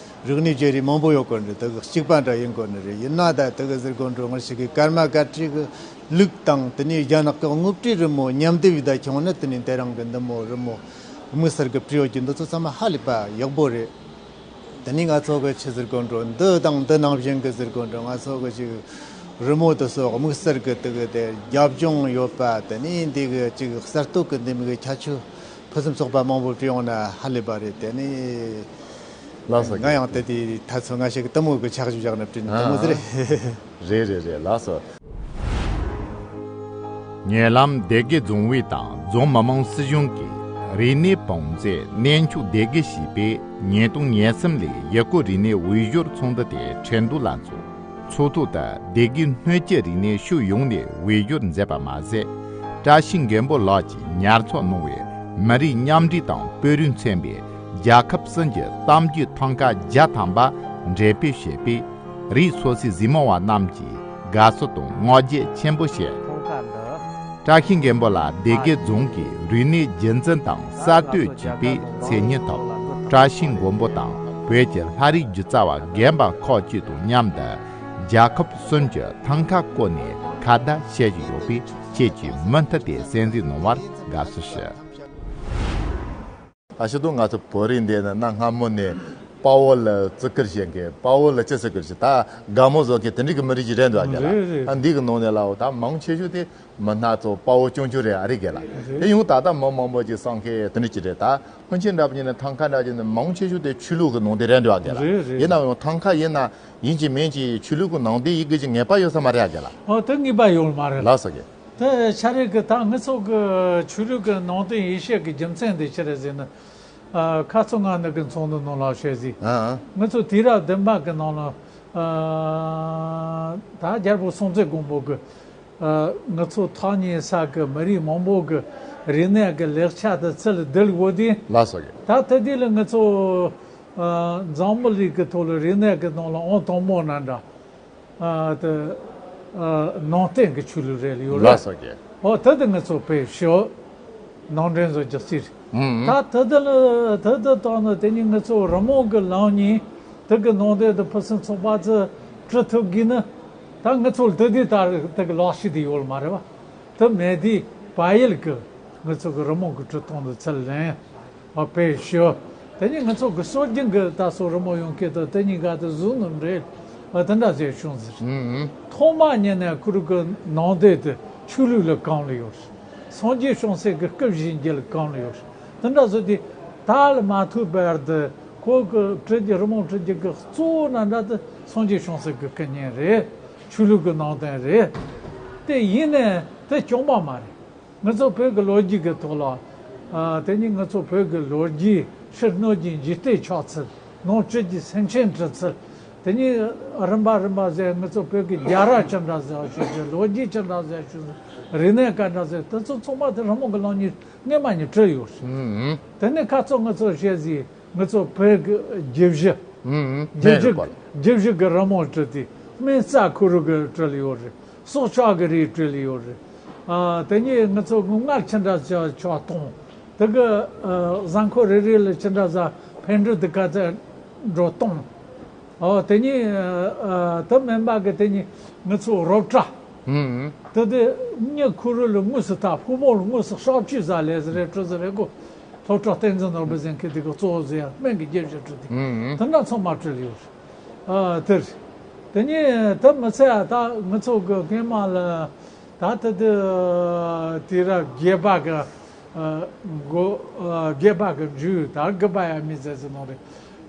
རིག་གནས་བརྗེ་རེས་མང་པོ་ཡོད་གོ་འདྲ་དུ་གི་གཅིག་པ་འདྲ་ཡིན་གོ་ནི་རེད། ཡིན་ན་ད་དུ་གི་ཟེར་དགོས་འདྲ་ངར་ཞིག་གི་ཀརྨ་སྒར་ཊི་གི་ལུགས་དང་དེ་ནས་རྒྱ་ནག་གི་དངོས་བྲིས་རི་མོ་མཉམ་སྡེབ་ཡི་ད་ཁྱོང་ནི་དེ་ནས་དེ་རང་གི་འདི་མོ་རི་མོ་དམིགས་བསལ་གྱི་བྲིས་ཡོད་ཀྱི་འདི་ཚོ་ཚང་མ་ཧ་ལས་པ་ཡག་པོ་རེད། དེ་ནས་ང་ཚོ་གི་ཆི་ཟེར་དགོས་འགྲོ་འདི་དང་འདི་ནང་བཞིན་གི་ཟེར་དགོས་འགྲོ་ང་ཚོ་གི་ཅིག་རི་མོ་དེ་ཚོ་དམིགས་བསལ་གི་དེ་གི་དེ་རྒྱབ་ལྗོངས་ཡོད་པ་དེ་ནས་འདི་གི་ཅིག་གསར་གཏོད་གི་འདི་མི་གི་ཁྱད་ཆོས་ཕུན་སུམ་ཚོགས་པ་མང་པོ་བྲིས་ཡོང་ན་ཧ་ལས་པ་རེད། དེ་ནས་ལགས་སོ། ང་ཡང་དེ་དེ་ད་ཚོ་ང་ཞིག་གི་དུ་མོ་གི་ཕྱག་ཞུ་བཞག་ན་བྲིས་ནི་དུ་མོ་ཟེར། རེད་རེད་རེད། ལགས་སོ། ཉེ་ལམ་སྡེ་དགེ་རྫོང་ཝེ་དང་རྫོང་མི་དམངས་སྲིད་གཞུང་གིས་རིག་གནས་བང་མཛོད་གནས་མཆོག་སྡེ་དགེ་ཞེས་པའི་ཉིས་སྟོང་ཉེར་གསུམ་ལོའི་ཡུལ་སྐོར་རིག་གནས་འོས་སྦྱོར་ཚོགས་འདུ་དེ་ཁྲེང་ཏུའུ་ལ་འཚོགས། ཚོགས་ཐོག་ཏུ་སྡེ་དགེའི་སྣོད་བཅུད་རིག་གནས་ཕྱོགས་ཡོངས་ནས་འོས་སྦྱོར་མཛད་པ་མ་ཟད། བཀྲ་ཤིས་མགོན་པོ་ལགས་ཀྱིས་ཉར་ཚགས་གནང་བའི་མི་རིགས་མཉམ་འབྲེལ་དང་སྤེལ་རེས་མཚོན་པའི་རྒྱལ་ཁབ་གསུམ་གྱི་གཏམ་རྒྱུད་ཐང་ཀ་བརྒྱ་ཐམ་པ་འགྲེམས་སྤེལ་བྱས་པས། རིགས་སོ་སོའི་གཟིགས་མོ་བ་རྣམས་ཀྱིས་དགའ་བསུ་དང་བསྔགས་བརྗོད་ཆེན་པོ་བྱས། བཀྲ་ཤིས་མགོན་པོ་ལགས་སྡེ་དགེ་རྫོང་གི་རིག་གནས་རྒྱུན་འཛིན་དང་གསར་གཏོད་ཅེས་པའི་མཚན་སྙན་ཐོག་བཀྲ་ཤིས་མགོན་པོ་དང་བོད་ཀྱི་ལྷ་རིས་སྒྱུ་རྩལ་བ་རྒན་པ་ཁག་ཅིག་དང་མཉམ་དུ་རྒྱལ་ཁབ་གསུམ་གྱི་ཐང་ཀ་བསྐོར་ནས་ཁ་བརྡ་བྱེད་བཞིན་ཡོད་པས་ཁྱེད་ཀྱིས་མུ་མཐུད་དེ་གསན་གཟིགས་གནང་བར་དགའ་བསུ་ཞུ། ད་ཕྱི་དུ་ང་ཚོ་བོད་རིགས་འདི་ནི་གནའ་སྔ་མོ་ནས་དཔའ་བོ་ལ་བརྩི་བཀུར་བྱེད་མཁན། དཔའ་བོ་ལ་ཅི་ཟེར་དགོས་ཞེ་ད་དགའ་མོ་བཟོ་མཁན་དེ་འདྲ་གི་མི་རིགས་ཅིག་རེད་འདུག་ག་རེད། རེད་རེད། ཨ་འདི་གི་ནང་ནས་ལའོ་ད་མང་ཆེ་ཤོས་དེ་མི་སྣ་ཚོ་དཔའ་བོ་སྐྱོན་བརྗོད་རེད་ཨ་རེད་ག་ལ། རེད། དེ་ཡང་ད་ལྟ་མི་མང་པོ་ཅིག་བསམ་མཁན་དེ་འདྲ་ཅིག་རེད། ད་སྔོན་ཆད་འདྲ་པོ་ཡིན་ན་ཐང་ཀ་འདྲ་ཅིག་ནི་མང་ཆེ་ཤོས་དེ་ཆོས་ལུགས་གི་ནང་དེ་རེད་འདུག་ག་རེད། རེད་རེད། ཡིན་ན་ཡང་ཐང་ཀ་ཡིན་ན་ཡིན་གཅིག་མིན་གཅིག་ཆོས་ལུགས་གི་ནང་དེ་ཡི་གེ་ཅིག་ངེས་པ་ཡོད་ས་མ་རེད་ཨ་ག་ལ། ཨོ་དེ་ངེས་པ་ཡོད་མ་རེད། ལགས་སོ་གི། དེ་ཆ་རེད་གི་ད་ངི་ཚོ་གི་ཆོས་ལུགས་གི་ནང་དོན་ཡེ་ཤེས་གི་རྒྱུ་མཚན་དེ་ཅི་རེད་ཟེར་ན། ཨ་ཁ་ཚོ་ང་ནི་གི་ཚོགས་འདུ་ནང་ལ་བཤད་ཟིན། ཨ་ཨ། ངི་ཚོ་དུས་རབས་བདུན་པ་གི་ནང་ལ་ཨ་ད་རྒྱལ་པོ་སྲོང་བཙན་སྒམ་པོ་གི་ཨ་ངི་ཚོ་ཐག་ཉེ་ས་གི་མི་རིགས་མང་པོ་གི་རིག་གནས་གི་ལེགས་ཆ་དེ་ཚུར་བསྡུ་དགོས་དུས། ལགས་སོ་གི། ད་དེ་དུས་ལ་ངི་ཚོ་ཨ་འཛམ་བུ་གླིང་གི་ཐོག་ལ་རིག་གནས་གི་ནང་ལ་ཨང་དང་པོ་ན་འདྲ། ཨ་དེ་ཨ་ནང་བསྟན་གྱི་ཆོས་ལུགས་རེད་ལ་ཡོད་རེད། ལགས་སོ་རྒན། ཨོ་ད་དེ་ང་ཚོ་བོད་ཞོ་ནང་འདྲེན་བཟོ་རྒྱུ་རྩིས་རེད། ད་དེ་དེ་ལ་དེ་དེ་དང་ནི་དེ་ཉིད་ང་ཚོ་རི་མོ་གི་ལམ་གཉིས་དེ་གི་ནང་དོན་དུ་ཕུན་སུམ་ཚོགས་པ་ཚོ་བྲི་ཐུབ་གི་ནི། ད་ང་ཚོ་ལ་དེ་དེ་ད་དེ་གི་ལག་ཤེས་དེ་ཡོད་མ་རེད་བ། དེ་མེད་དེ་བལ་ཡུལ་གི་ང་ཚོ་གི་རི་མོ་གི་བྲི་སྟངས་དེ་ཚུར་ལེན། ཨ་བོད་ཞོ། དེ་ནི་ང་ཚོ་གི་སྲོལ་རྒྱུན་གི་ད་སོ་རི་མོ་ཡོང་མཁན་དང་དེ་གཉིས་ཀ་དེ་གཟུགས་ནི་འདྲེས། ཨ་དེ་འདྲ་ཟེར་བྱུང་ཟེར། ཐོག་མ་ཉིད་ནས་ཁུ་རུ་གི་ནང་དོན་དེ་ཆོས་ལུགས་ལ་གང་ལ་ཡོད་རེད། སངས་རྒྱས་བྱང་སེམས་ཀྱི་སྐུ་བཞེངས་རྒྱུ་ལ་གང་ལ་ཡོད་རེད། དེ་འདྲ་བཟོ་དུས་ད་ལ་མ་ཐུག་བར་དུ་ཁོ་གི་བྲི་རྒྱུ་རི་མོ་བྲི་རྒྱུ་གི་གཙོ་བོ་ན་འདྲ་དེ་སངས་རྒྱས་བྱང་སེམས་ཀྱི་སྐུ་བརྙན་རེད། ཆོས་ལུགས་ཀྱི་ནང་དོན་རེད། དེ་ཡིན་ནའི་དེ་བྱུང་བ་མ་རེད། ང་ཚོ་བོད་ཀྱི་ལོ་རྒྱུས་ཀྱི་ཐོག་ལ། ཨ་དེ་ཉིད་ང་ཚོ་བོད་ཀྱི་ལོ་རྒྱུས་ཕྱི་སྣོད་ཀྱི་འཇིག་རྟེན་ཆགས་ཚུལ། ནང་བཅུད་ཀྱི་སེམས་ཅན་བྲི་ཚུལ། དེ་ཉིད་རིམ་པ་རིམ་པ་ཟེར་ང་ཚོ་བོད་ཀྱི་རྒྱལ་རབས་ཅི་འདྲ་ཟེར་ཞུ་ཚུལ། ལོ་རྒྱུས་ཅི་འདྲ་ཟེར་ཞུ་ཚུལ། རིག་གནས་ག་འདྲ་ཟེར། དེ་ཚོ་ཚང་མ་དེ་རི་མོ་གི་ལམ་གཉིས་སྔོན་མ་ནས་བྲིས་ཡོད་རེད། དེ་ནས་ཁ་སང་ང་ཚོ་བཤད་ཟིན། ང་ཚོ་བོད་ཀྱི་རྒྱུད་བཞི། ཨུམ་ཨུམ། རྒྱུད་བཞི། སྨན་རིག་པ་ལ། རྒྱུད་བཞི་གི་རི་མོ་བྲིས་ཏེ། སྨན་རྩ་ཁུ་རུ་གི་བྲིས་ཡོད་རེད། སྲོག་ཆགས་ཀྱི་རིགས་བྲིས་ཡོད་རེད། ཨ་དེ་ནས་ང་ཚོ་སྔར་ཅི་འདྲ་ཆགས་ཆགས་སྟངས། དེ་གི་ཨ་གཟའ་འཁོར་རེ་རེ་ལ་ཅི་འདྲ་ཟ་འཕེལ་འགྲིབ་དེ་ག་ཚད་འགྲོ་སྟངས། ཨོ་དེ་ནས་ཨ་དེ་མིན་པ་གི་དེ་ནས་ང་ཚོ་རོབ་གྲྭ། ཨུམ་ཨུམ། དེ་དེ་མྱི་ཁུ་རུ་ལ་དངོས་སུ་ལྟ། ཕོ་མོ་ལ་དངོས་སུ་གཤག་བཅོས་ཟ་ལས་ཟེར་རེད། བྲིས་ཟེར་རེད་གོ། སློབ་གྲྭ་བསྟན་འཛིན་ནོར་བུ་ཟེར་མཁན་དེ་གི་གཙོ་བོ་ཟེར་ཡང་སྨན་གྱི་རྒྱུད་བཞི་བྲིས་ཏེ། ཨུམ་ཨུམ། དེ་འདྲ་ཚང་མ་བྲིས་ཡོད་རེད། ཨ་དེར། དེ་ནས་དེ་མི་ཚད་ད་ང་ཚོ་གི་སྔོན་མ་ལ་ད་དེ་དེ་དུས་རབས་བརྒྱད་པ་གི་ཨ་མགོ་ཨ་བརྒྱད་པ་གི་མཇུག་ད་དགུ་པ་ཡང་མི་ཟེར་ཟེར་ནོ་རེད།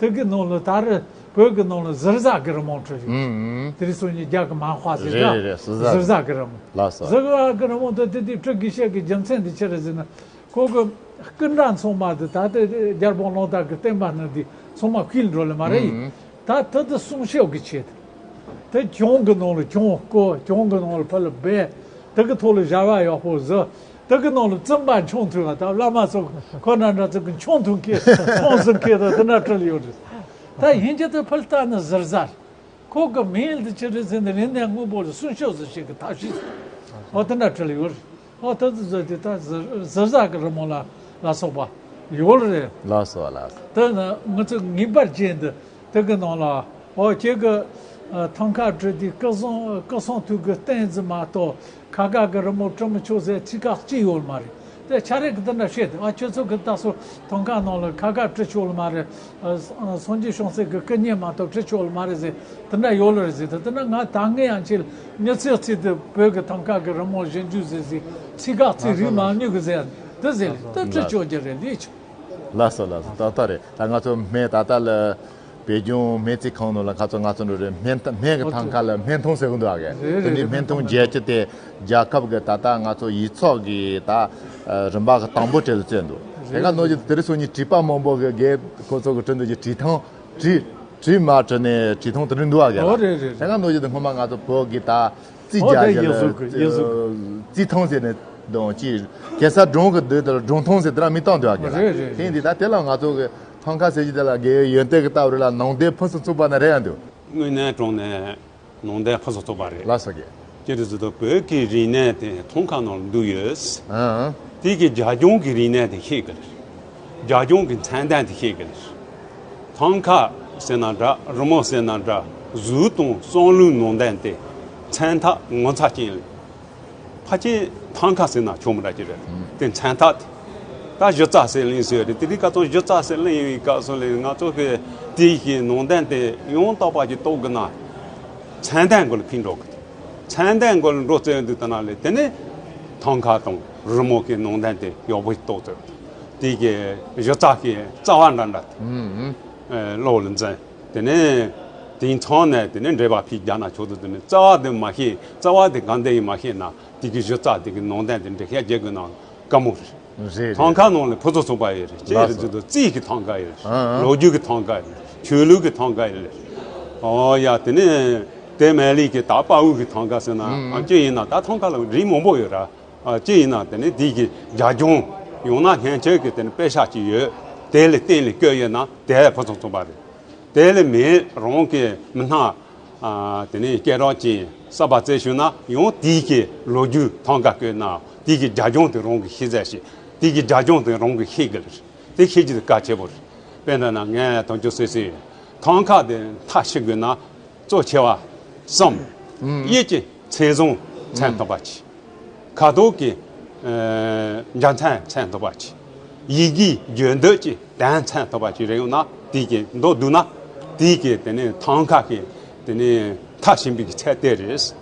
དེ་གི་ནང་ལ་ད་རེས་བོད་ཀྱི་ནང་ལ་ཟུར་ཟ་གི་རི་མོ་བྲིས་ཡོད། ཨུམ་ཨུམ། དེ་རིང་སང་ཉིན་རྒྱ་གི་མ་དཔེ་ཟེར། རེད་རེད་རེད། ཟུར་ཟ། ཟུར་ཟ་གི་རི་མོ། ལགས་སོ། ཟུར་ཟ་གི་རི་མོ་དེ་དེ་དེ་བྲི་དགོས་ཤེས་ཀྱི་རྒྱུ་མཚན་དེ་ཅི་རེད་ཟེར་ན། ཁོ་གི་སྐུ་འདྲ་ཚང་མ་དེ་ད་ལྟ་རྒྱལ་དབང་གླང་དར་གྱི་བསྟན་པ་ནང་དེ་ཚང་མ་བརྐུས་འགྲོ་ལེ་མ་རེད་ཡིན། ཨུམ། ད་དེ་དེ་སྲུང་སྐྱོབ་ཀྱི་ཆེད་དུ། དེ་གྱང་གི་ནང་ལ་གྱང་བརྐོ། གྱང་གི་ནང་ལ་ཕར་ལ་སྦས། དེ་གི་ཐོག་ལ་བྱ་བ་ཡག་པོ་བཟོ། དེ་གི་ནང་ལ་བཙུན་པ་མཆོང་ཐུབ་པ། ད་བླ་མ་ཚོ་ཁོ་འདྲ་འདྲ་ཚོ་གི་མཆོང་ཐུབ་མཁན། མཆོང་ཟིན་མཁན་དང་དེ་འདྲ་བྲིས་ཡོད་རེད། ད་ཡིན་གྱི་དེ་ཕར་ལྟ་ན་ཟུར་ཟ་རེད། ཁོ་གི་མིང་དེ་ཅི་རེད་ཟེར་ན་རིག་གནས་དངོས་པོ་ལ་སྲུང་སྐྱོབ་ཟེར་ཞིག་གི་ཐབས་ཤེས། ཨོ་དེ་འདྲ་བྲིས་ཡོད་རེད། ཨོ་དེ་ཚོ་བཟོས་ཏེ་ད་ཟུར་ཟུར་ཟ་གི་རི་མོ་ལ་ལ་སོགས་པ་ཡོད་རེད། ལགས་སོ་ལགས་སོ། དེ་ནི་ང་ཚོ་ངེས་པར་ཅན་དུ་དེ་གི་ནང་ལ་ཨོ་ཁྱེད་ཀྱི་ཐང་ཀ་བྲིས་ཏེ་སྐུ་གསུང་སྐུ་གསུང་ཐུགས་ཀྱི་རྟེན་ཟིན་མ་གཏོགས། ཁ་ཁ་གི་རི་མོ་བྲི་མི་ཆོག་ཟེར་ཚིག་ཁག་གཅིག་ཡོད་མ་རེད། དེ་ཆ་རེ་གི་དེ་འདྲ་བཤད་དེ། ཨ་ཁྱོད་ཚོ་གི་ད་སོ་ཐང་ཀ་ནང་ལ་ཁ་ཁ་བྲི་ཆོག་ལ་མ་རེད། ཨ་སངས་རྒྱས་བྱང་སེམས་ཀྱི་སྐུ་བརྙན་མ་གཏོགས་བྲི་ཆོག་ལ་མ་རེད་ཟེར། དེ་འདྲ་ཡོད་ལ་རེད་ཟེར་དེ། དེ་འདྲ་ང་ད་ངས་ཡང་ཁྱེད་མྱི་ཚེ་ཚིག་དེ་བོད་ཀྱི་ཐང་ཀ་གི་རི་མོ་ཞིབ་འཇུག་ཟེར་ཟེར། ཚིག་ཁག་ཚིག་རིག་མང་ཉུང་གི་ཟེར་དེ་ཟེར་དེ་བྲི་ཆོག་རྒྱུ་རེད་ལས་ཆོག་ལགས་སོ་ལགས་སོ། ཏག་ཏག་རེད། ད་ང་ཚོ་སྨན་ད་ལྟ་ལ། བོད་ལྗོངས་སྨན་རྩིས་ཁང་ནང་ལ་ཁ་ཚོ་ང་ཚོ་འགྲོ་རེད། སྨན་སྨན་གི་ཐང་ཀ་ལ་སྨན་ཐུང་ཟེར་གི་འདུག་ཨ་གི། དེ་ནི་སྨན་ཐུང་བརྒྱད་ཅུ་དེ་རྒྱལ་ཁབ་གི་ད་ལྟ་ང་ཚོ་ཡིག་ཚགས་གི་ད་རིམ་པ་གི་དང་པོ་གྲས་ལ་བརྩིས་འདུག་དེ་ག་ནང་བཞིན་དེ་རིང་སང་ཉིན་བྲིས་པ་མང་པོ་གི་རྒན་ཁོ་ཚོ་གི་བྲིས་འདུག་གི་བྲིས་ཐང་བྲིས་བྲིས་མ་བྲིས་ནས་བྲིས་ཐང་དེ་རིང་འདུག་ཨ་གི། ཨོ་རེད་རེད་རེད། དེ་ག་ནང་བཞིན་དུ་སྔོན་མ་ང་ཚོ་བོད་གི་ད། རྩིས་ཨོ་རྒྱག་དེ་ཡེ་ཟུག་གི་ཡེ་ཟུག་གི། རྩིས་ཐང་ཟེར་ནས་དང་ཅི། གེ་སར་སྒྲུང་གི་དུས་དེར་སྒྲུང་ཐང་ཟེར་དེ་རང་མིང་བཏགས་འདུག་ཨ་གི་ལ། རེད་རེད་རེད། དེ་འདི་ད་དེ་ལ་ང་ཚོ་གི་ཐང་ཀ་ཟེར་གྱི་དེ་ལ་དགེ་བའི་ཡོན་ཏན་གྱི་ལྟ་བ་རེད་ལ་ནང་དོན་ཕུན་སུམ་ཚོགས་པ་ན་རེད་ཡང་འདུག་དངོས་གནས་དྲང་གནས་ནང་དོན་ཕུན་སུམ་ཚོགས་པ་རེད། ལགས་སོ་གི། ཅི་རེད་ཟེར་དུས་བོད་ཀྱི་རིག་གནས་དེ་ཐང་ཀ་ནང་ལ་འདུས་ཡོད། ཨང་། དེ་གི་རྒྱ་གཞུང་གི་རིག་གནས་དེ་ཤེས་གི་རེད། རྒྱ་གཞུང་གི་མཚན་ལྡན་དེ་ཤེས་གི་རེད། ཐང་ཀ་ཟེར་ན་འདྲ། རི་མོ་ཟེར་ན་འདྲ། གཟུགས་དང་བསམ་བློའི་ནང་དོན་དེ་མཚན་རྟགས་ངོ་མཚར་ཅན་རེད། ཕལ་ཆེར་ཐང་ཀ་ཟེར་ན་ཆོག་མི་འདྲ་ཅིག་རེད། དེ་མཚན་རྟགས་དེ། ད་གཞི་རྩ་ཟེར་གླེང་སྲོལ་ཡོད་རེད། དེ་རིང་ཁ་སང་གཞི་རྩ་ཟེར་གླེང་ཡོང་བའི་སྐབས་སུ་ལ་ང་ཚོ་གི་དེ་ཡི་ནང་དོན་དེ་ཡང་དག་པ་ཅིག་རྟོགས་དགོས་ན་མཚན་ལྡན་སྒང་ལ་ཕྱིན་འགྲོ་དགོས། མཚན་ལྡན་སྒང་ལ་འགྲོ་རྩོད་དུས་ད་ན་ལས་དེ་ནས་ཐང་ཀ་དང་རི་མོ་གི་ནང་དོན་དེ་ཡག་པོ་ཞིག་རྟོགས་ཐུབ། དེ་གི་གཞི་རྩ་གི་རྩ་བ་འདྲ་འདྲ་དེ་བློ་ལ་འཛིན། དེ་ནས་དེང་སང་ནས་དེ་ནས་འགྲེལ་པ་ཕྱིས་རྒྱག་ན་ཆོག་ཏུ། དེ་ནས་རྩ་བ་དེ་མ་ཤེས། རྩ་བ་དེ་གང་དེ་ཡིན་མ་ཤེས་ན་དེ་གི་གཞི་རྩ་དེ་གི་ནང་དོན་དེ་འགྲེལ་བཤད་རྒྱག་དགོས་ན་དཀའ་མོ་རེད། རེད་རེད། ཐང་ཀ་ནང་ལ་ཕུན་སུམ་ཚོགས་པ་ཡོད་རེད། ཅི་ཡོད་རེད་ཟེར་དུས་རྩིས་ཀྱི་ཐང་ཀ་ཡོད་རེད། ཨང་ཨང་། ལོ་རྒྱུས་ཀྱི་ཐང་ཀ་ཡོད་རེད། ཆོས་ལུགས་ཀྱི་ཐང་ཀ་ཡོད་རེད། ཨོ་ཡ་དེ་ནས་དེ་མ་ལས་ཀྱི་ད་དཔའ་བོ་གི་ཐང་ཀ་ཟེར་ན། ཨང་ཨང་། ཨ་ཅི་ཡིན་ན་ད་ཐང་ཀ་ལ་རིགས་མང་པོ་ཡོད་ར། ཨ་ཅི་ཡིན་ན་དེ་ནས་དེ་གི་རྒྱ་གཞུང་ཡང་ན་སྔོན་ཆད་ཀྱི་དེ་ནས་དཔེ་ཆ་ཅིག་ཡོད། དེ་ལ་བརྟེན་ལས་བཀོད་ཡོད་ན་དེ་ཕུན་སུམ་ཚོགས་པ་རེད། དེ་ལས་མེད་རང་གི་མི་སྣ། ཨ་དེ་ནས་སྐད་གྲགས་ཅན་གསར་པ་བཙལ་ཞུས་ན་ཡང་དེའི་གི་ལོ་རྒྱུས་ཐང་ཀ་བཀོད་ན་ དེ་གི་རྒྱབ་ལྗོངས་དེ་རང་གིས་ཤེས་ཚར་ཤེས། དེ་གི་རྒྱབ་ལྗོངས་དེ་རང་གིས་ཤེས་དགོས་རེད། དེ་ཤེས་རྒྱུ་དེ་གལ་ཆེ་པོ་རེད། དཔེར་ན་ན་ངས་དོན་གཅོད་སོ་སོའི་ཐང་ཀ་དེ་མཐའ་ཕྱིན་དགོས་ན། གཙོ་ཆེ་བ་གསུམ། གཡས་ཀྱི་ཚེ་བཟང་མཚོན་ཐུབ་པ་གཅིག། ཁ་ཐོག་གི་ཨ་འཇའ་ཚོན་མཚོན་ཐུབ་པ་གཅིག། ཡི་གེའི་རྒྱུན་སྡོད་ཀྱི་གདན་མཚོན་ཐུབ་པ་གཅིག་རེད། ཡོང་ན་དེ་གི་མདོར་བསྡུས་ན་དེ་གི་དེ་ནི་ཐང་ཀ་གི་དེ་ནི་མཐའ་ཕྱིན་པའི་གི་ཚད་དེ་རེད། རྩ་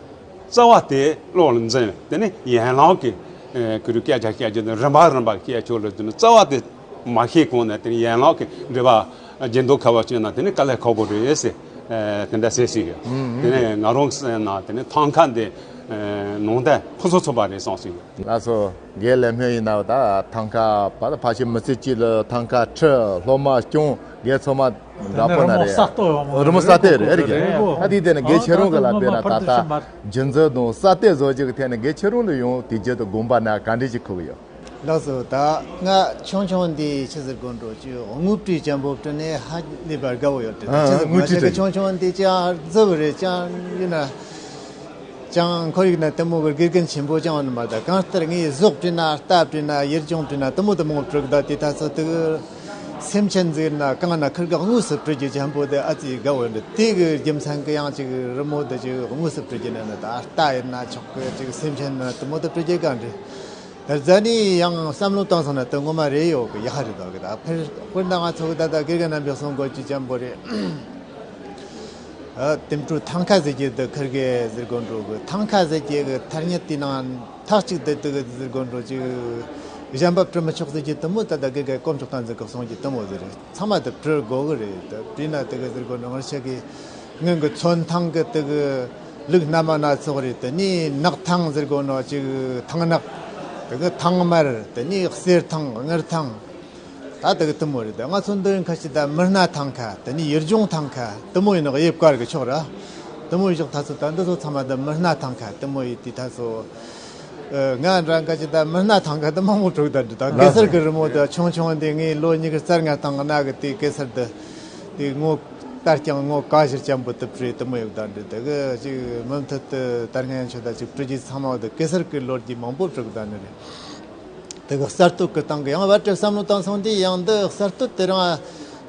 བ་དེ་བློ་ལ་འཛིན། དེ་ནི་ཡན་ལག་གི་ཨ་ཁུ་རུ་སྐད་ཆ་བཤད་རྒྱུ་ནི་རིམ་པ་རིམ་པ་སྐད་ཆ་ལ་དེ་ནི་རྩ་བ་དེ་མ་ཤེས་གོང་ནས་དེ་ནི་ཡན་ལག་གི་འགྲེལ་པ་རྒྱུན་སྡོད་ཁ་བ་བྱས་ན་དེ་ནི་དཀའ་ལས་ཁག་པོ་རེད་ཟེར། ཨ་དེ་འདྲ་ཟེར་ཞིག་ཡོད། དེ་ནི་ང་རང་གི་སེམས་ནང་དེ་ནི་ཐང་ཀ་འདི་ཨ་ནང་དོན་ཕུན་སུམ་ཚོགས་པ་རེད་བསམ་ཞིག་ཡོད། ལགས་སོ། རྒན་ལས་སྨོན་ཡིན་ན་ད་ཐང་ཀ་བར་ཕལ་ཆེར་མི་ཚེ་གཅིག་ལ་ཐང་ཀ་ཁྲིད། སློབ་མ་སྐྱོང་། རྒན་ཚང་མ་འདྲ་པོ་ན་རེད། རི་མོ་གསར་གཏོད་ཡོང་བ་རི་མོ་གསར་གཏོད་རེད་རེད་གི། ཨ་དེ་དེ་ནི་རྒན་ཁྱེད་རང་གི་ལ་དཔེར་ན་ད་ལྟ་རྒྱུན་འཛིན་དང་གསར་གཏོད་བཟོ་རྒྱུ་གི་ཐད་ནས་རྒན་ཁྱེད་རང་ལ་ཡང་དེ་རྒྱུ་དང་དགོངས་པ་ན་ག་འདྲ་ཞིག་འཁོར་གི་ཡོད། ལགས་སོ། ད་ང་ཆུང་ཆུང་འདི་ཆི་ཟེར་དགོས་འགྲོ་ཅི་དངོས་བྲིས་ཅན་པོ་བྲིས་ནས་ཧ་ལས་པར་དགའ་བོ་ཡོད་དེ། ཨ་ཆི་ཟེར་དངོས་བྲིས་ང་ཆ་གི་ཆུང་ཆུང་འདི་ཅང་རྫི་བོ་རེད། ཅང་ཡིན་ན། ཅང་ཁོར་ཡུག་ན་དེ་མོ་གི་དགེ་རྒན་ཆེན་པོ་ཅང་ཡོད་ནི་མ་རེད། ད་གང་ལྟར་ངས་གཟུགས་བྲིས་ན་རྟ་བྲིས་ན་ཡུལ་ལྗོངས་བྲིས་ན་དེ་མོ་དེ་མོ་བྲིས་གི། ད་དེ་ད་ཚོ་དེ་གི་སེམས་ཅན་ཟེར་ན་གང་ན་ཁིར་གི་དངོས་སུ་བྲིས་རྒྱུ་ཅན་པོ་དེ་ཨ་ཙི་དགའ་བོ་འདི། དེ་གི་རྒྱུ་མཚན་གི་ཡང་ཅིག་རི་མོ་དེ་ཅིག་དངོས་སུ་བྲིས་རྒྱུ་ན་ནི་ད་རྟ་ཡིན་ན་ཆོག་གི། ཅིག་སེམས་ཅན་ན་དེ་མོ་དེ་བྲིས་རྒྱུ་གང་རེད། ད་རྫ་ནི་ཡང་བསམ་བློ་བཏང་སོང་ན་དེ་ངོ་མ་རེད་ཡོད་གི། ཡག་རེད་དོ་གི། ད་ཕེར་དཔེར་ན་ང་ཚོ་གི་ད་ལྟ་དགེ་རྒན་རྣམ་པས་གསུང་དགོས་རྒྱུ་ཅན་པོ་རེད། ཨ་དེ་འཕྲོ་ཐང་ཀ་ཟེར་གྱི་འདི་ཁིར་གི་ཟེར་དགོས་འགྲོ་གི། ཐང་ཀ་ཟེར་གྱི་གི་ཐ་སྙད་དེ་ནང་མཐའ་གཅིག་ཏུ་དེ་གི་ཟེར་དགོས་འགྲོ་ཅིག་གཞན་པ་བྲི་མི་ཆོག་ཟེར་གྱི་དེ་མོ། ད་ལྟ་དགེ་རྒན་དཀོན་མཆོག་བསྟན་འཛིན་གི་གསུང་གི་དེ་མོ་ཟེར། ཚང་མ་དེ་བྲི་དགོས་གི་རེད། དེ་བྲིས་ན་དེ་གི་ཟེར་དགོས་འགྲོ། ང་ཆ་གི་སྔོན་གི་ཚོན་ཐང་གི་དེ་གི་ལུགས་སྣ་མ་སྣ་ཚོགས་རེད། དེ་ནས་ནག་ཐང་ཟེར་དགོས་འགྲོ་ཅིག་ཐང་ནག། དེ་གི་ཐང་དམར། དེ་ནས་གསེར་ཐང་དངུལ་ཐང་། ད་དེ་གི་དེ་མོ་རེད། ད་ང་ཚོ་འདི་ཡིན་ཁ་ཅིག་ད་མི་སྣ་ཐང་ཀ། དེ་ནས་ཡུལ་ལྗོངས་ཐང་ཀ་དེ་མོ་ཡིན་ནོ། དབྱིབས་དཀར་གི་ཕྱོགས་ར་དེ་མོ་བཞག་ཐ་ཚོ། ད་འདི་ཚོ་ཚང་མ་ད་མི་སྣ་ཐང་ཀ་དེ་མོ་ཡིན་དེ་ཐ་ཚོ། ཨ་ང་འདྲ་ཁ་ཅིག་ད་མི་སྣ་ཐང་ཀ་དེ་མང་པོ་བྲིས་ད་འདི། ད་གེ་སར་གི་རི་མོ་དེ་ཆུང་ཆུང་འདི་ངའི་ལོ་ཉི་ཤུ་རྩ་ལྔ་སྟེང་གི་ན་གི་དེ་གེ་སར་དེ་དེ་ངོ་ལྟར་ཀྱང་ངོ་ག་ཞིག་ཅན་པོ་དེ་བྲིས་དེ་མོ་ཡོད་ད་འདི། དེ་གི་ཅིག་མུ་མཐུད་དུ་ད་སྔ་ཡན་ཆོད་ད་ཅིག་བྲིས་རྒྱུ་ཚང་མ་དེ་གེ་སར་གི་ལོ་རྒྱུས་མང་པོ་བྲིས་ད་འདི་རེད། དེ་གི་གསར་གཏོད་ཀྱི་སྟེང་གི་ཡང་བར་དུ་བསམ་བློ་བཏང་སོང་དུས་ཡང་འདི་གསར་གཏོད་དེ་རང་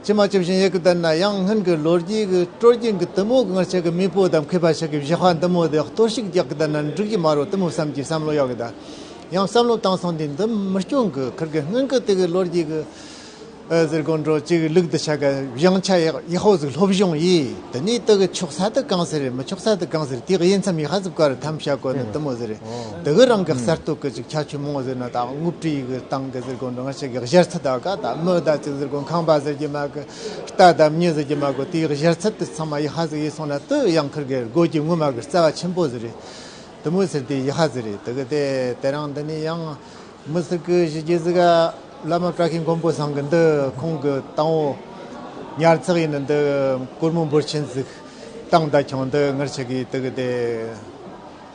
ཅི་མ་ཅི་བཞིན་ཡོད་གི། ད་ན་ཡང་སྔོན་གི་ལོ་རྒྱུས་ཀྱི་སྲོལ་རྒྱུན་གྱི་དེ་མོ་གི་ང་ཆ་གི་མེས་པོ་དང་མཁས་པ་ཞིག་གི་བཞག་པ་འདི་མོ་དེ་གཏོར་བཤིག་རྒྱག་གི། ད་ན་འགྲིག་གི་མ་རེད་དེ་མོ་བསམ་གྱི་བསམ་བློ་ཡོད་གི། ད་ཡང་བསམ་བློ་བཏང་སོང་དུས་འདི་མི་སྐྱོན་གི། ཁིར་གི་སྔོན་གི་དེ་གི་ལོ་རྒྱུས་གི་ཨ་ཟེར་དགོས་འགྲོ་ཅིག་ལུགས་འདི་ཆ་ག་བཞེངས་ཆ་ཡག་ཡག་པོ་ཟིག་སློབ་སྦྱོང་ཡིས། དེ་ནས་དེ་གི་ཆོག་ས་དེ་གང་ཟེར་རེད། མི་ཆོག་ས་དེ་གང་ཟེར། དེ་གི་དབྱེ་མཚམས་ཡག་པ་ཟིག་བཀར་ཐམ་བྱ་དགོས་ནི་དེ་མོ་ཟིག་རེད། དེ་གི་རང་གི་གསར་གཏོད་གི་ཅིག་ཁྱད་ཆོས་མང་བོ་ཟེར་ན། ད་དངོས་བྲིས་གི་སྟེང་གི་ཟེར་དགོས་འགྲོ་ང་ཆ་གི་གཞས་ཚིག་ད་ག་ད་མི་ད་ཅིག་ཟེར་དགོས། ཁང་པ་ཟེར་གྱི་མ་གི། རྟ་ད་མྱི་ཟེར་གྱི་མ་གི། དེའི་གཞས་ཚིག་དེ་ཚང་མ་ཡག་པ་ཟིག་ཡིན་སོང་ན་དེ་ཡང་ཁིར་གི་དགོས་རྒྱུ་ངོ་མ་གི་རྩ་བ་ཆེན་པོ་ཟིག་རེད། དེ་མོ་ཟེར་དེ་ཡག་པ་ཟིག་རེད། དེ་གི་དེ་དེ་རང་འདི་ནས་ཡང་མི་ཟིག་གི་ཞུ་རྒྱུ་ཟིག་ག་བླ་མ་བཀྲ་ཤིས་མགོན་པོ་ཚང་གི་འདི་ཁོང་གི་དང་པོ་ཉར་ཚགས་ཡིན་ནི་འདི་གོར་མོ་འབོར་ཆེན་ཟིག་བཏང་ད་ཁྱོང་འདི། ངར་ཆ་གི་དེ་གི་དེ་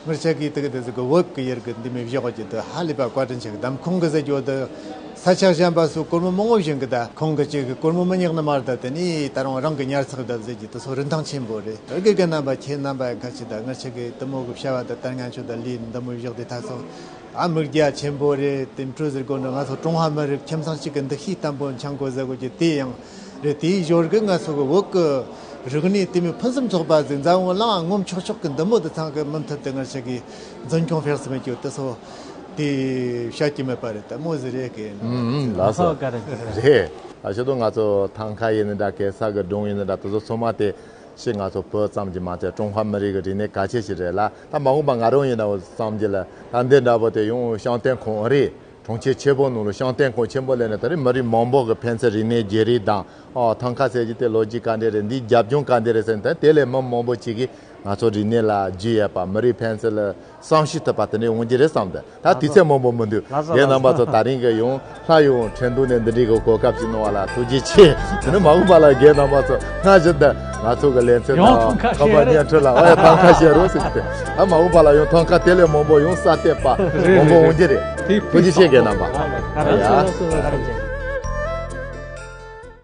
ངར་ཆ་གི་དེ་གི་དེ་ཟིག་གི་བོད་གི་ཡུལ་གི་འདི་མི་བཞག་རྒྱུ་དེ་ཧ་ལས་པ་བཀའ་དྲིན་ཆེ་གི། དམ་ཁོང་གི་ཟེར་རྒྱུ་དེ་ས་ཆ་གཞན་པ་སུ་གོར་མོ་མང་བོ་བཞིན་གི། ད་ཁོང་གི་ཅིག་གི་གོར་མོ་མི་ཉག་ནི་མ་རེད། ད་དེ་ནས་ད་རུང་རང་གི་ཉར་ཚགས་ད་ཟེར་རྒྱུ་དེ་སོ་རིན་ཐང་ཆེན་པོ་རེད། དགེ་རྒན་རྣམ་པ་ཁྱེད་རྣམ་པ་ཡང་ཁ་ཅིག་ད་ངར་ཆ་གི་དེ་མོ་གི་བྱ་བ་ད་ལྟ་ང་ཆོ་ད་ལས་འདི་མོ་བཞག་དེ་ད་སོ། ཨ་མི་རྒྱ་ཆེན་པོ་རེད། དེ་འཕྲོ་ཟེར་དགོས་འགྲོ་ང་ཚོ་ཀྲུང་ཧྭ་མི་རིགས་ཁྱིམ་ཚང་གཅིག་གི་འདུ་ཤེས་བརྟན་པོ་འཆང་དགོས་ཟེར་དགོས་ཀྱི་དེ་ཡང་རེད། དེའི་ཞོར་གི་ང་ཚོ་གི་བོད་གི་རིག་གནས་དེ་མོ་ཕུན་སུམ་ཚོགས་པ་ཟིག་འཛམ་བུ་གླིང་ངོམ་ཆོག་ཆོག་གི་འདི་མོ་དེ་ཚང་གི་མུ་མཐུད་དེ་ང་ཆ་གི་འཛིན་སྐྱོང་སྤེལ་གསུམ་གྱི་དེ་ཚོ་དེ་བཤད་ཀྱི་མེད་པ་རེད། དེ་མོ་ཟིག་རེད་གི། ཨུམ་ཨུམ་ལགས་སོ། ལགས་སོ། ག་རེ་ག་རེ། རེད། ཨ་ཞེ་དུ་ང་ཚོ་ཐང་ཀ་ཡིན་ནི་འདྲ་གེ་སར་གི་སྒྲུང་ཡིན་ནི་འདྲ་དེ་ཚོ་ཚང་མ་དེ་ཤི་ང་ཚོ་བོད་ཙམ་གྱི་མ་ཚད་ཀྲུང་ཧྭ་མི་རིགས་ཀྱི་རིག་གནས་གལ་ཆེ་ཞིག་རེད་ལ། ད་མ་འོངས་པ་ང་རང་ཡིན་ན་བསམ་གྱི་ལ། ད་འདི་འདྲ་པོ་དེ་ཡང་བཤམས་སྟོན་ཁང་རེད། གྲོང་ཁྱེར་ཆེ་པོ་ནང་ལ་བཤམས་སྟོན་ཁང་ཆེན་པོ་ལས་ནས་ད་རེས་མི་རིགས་མང་པོ་གི་ཕན་ཚུན་རིག་གནས་བརྗེ་རེས་དང་། ཨོ་ཐང་ཀ་ཟེར་གྱི་དེ་ལོ་རྒྱུས་ག་འདྲ་རེད། འདིའི་རྒྱབ་ལྗོངས་ག་འདྲ་རེད་ཟེར་ནས། ད་དེ་ལས་མི་མང་པོ་ཅིག་གིས་ང་ཚོ་རིག་གནས་ལ་རྒྱུས་ཡོད་པ། མི་རིགས་ཕན་ཚུན་ལ་བསམ་ཤེས་ཐུབ་པ་དེ་འདྲ་ཡོང་གི་རེད་བསམ་སྟེ། ད་དུས་ཚོད་མང་པོ་མི་འདུག་ལགས་སོ། རྒན་རྣམ་པ་ཚོ་ད་རིང་གི་ཡང་སླར་ཡང་ཁྲེང་ཏུའུ་ནས་འདི་འདྲའི་གི་གོ་སྐབས་ཅིག་གནང་བ་ལ་ཐུགས་རྗེ་ཆེ། དེ་ནས་མ་འོངས་པ་ལ་རྒན་རྣམ་པ་ཚོ་སྔ་ཕྱིར་དུ་ང་ཚོ་གི་ལེ་ཚན་ཡང་ནང་ཐང་ཀ་ཁ་པར་བཤད་བརྙན་འཕྲིན་ལ་ཨ་ཡ་ཐང་ཀ་བཤད་རོགས་ཟེར་གྱི་དེ། ད་མ་འོངས་པ་ལ་ཡང་ཐང་ཀ་དེ་ལས་མང་པོ་ཡང་གསར་གཏོད་པ་རེད། མང་པོ་རེད། འོང་གི་རེད། དེ་ཐུགས་རྗེ་ཆེ་རྒན་རྣམ་པ། ལགས་སོ། ཡ། ལགས་སོ། ལགས་སོ།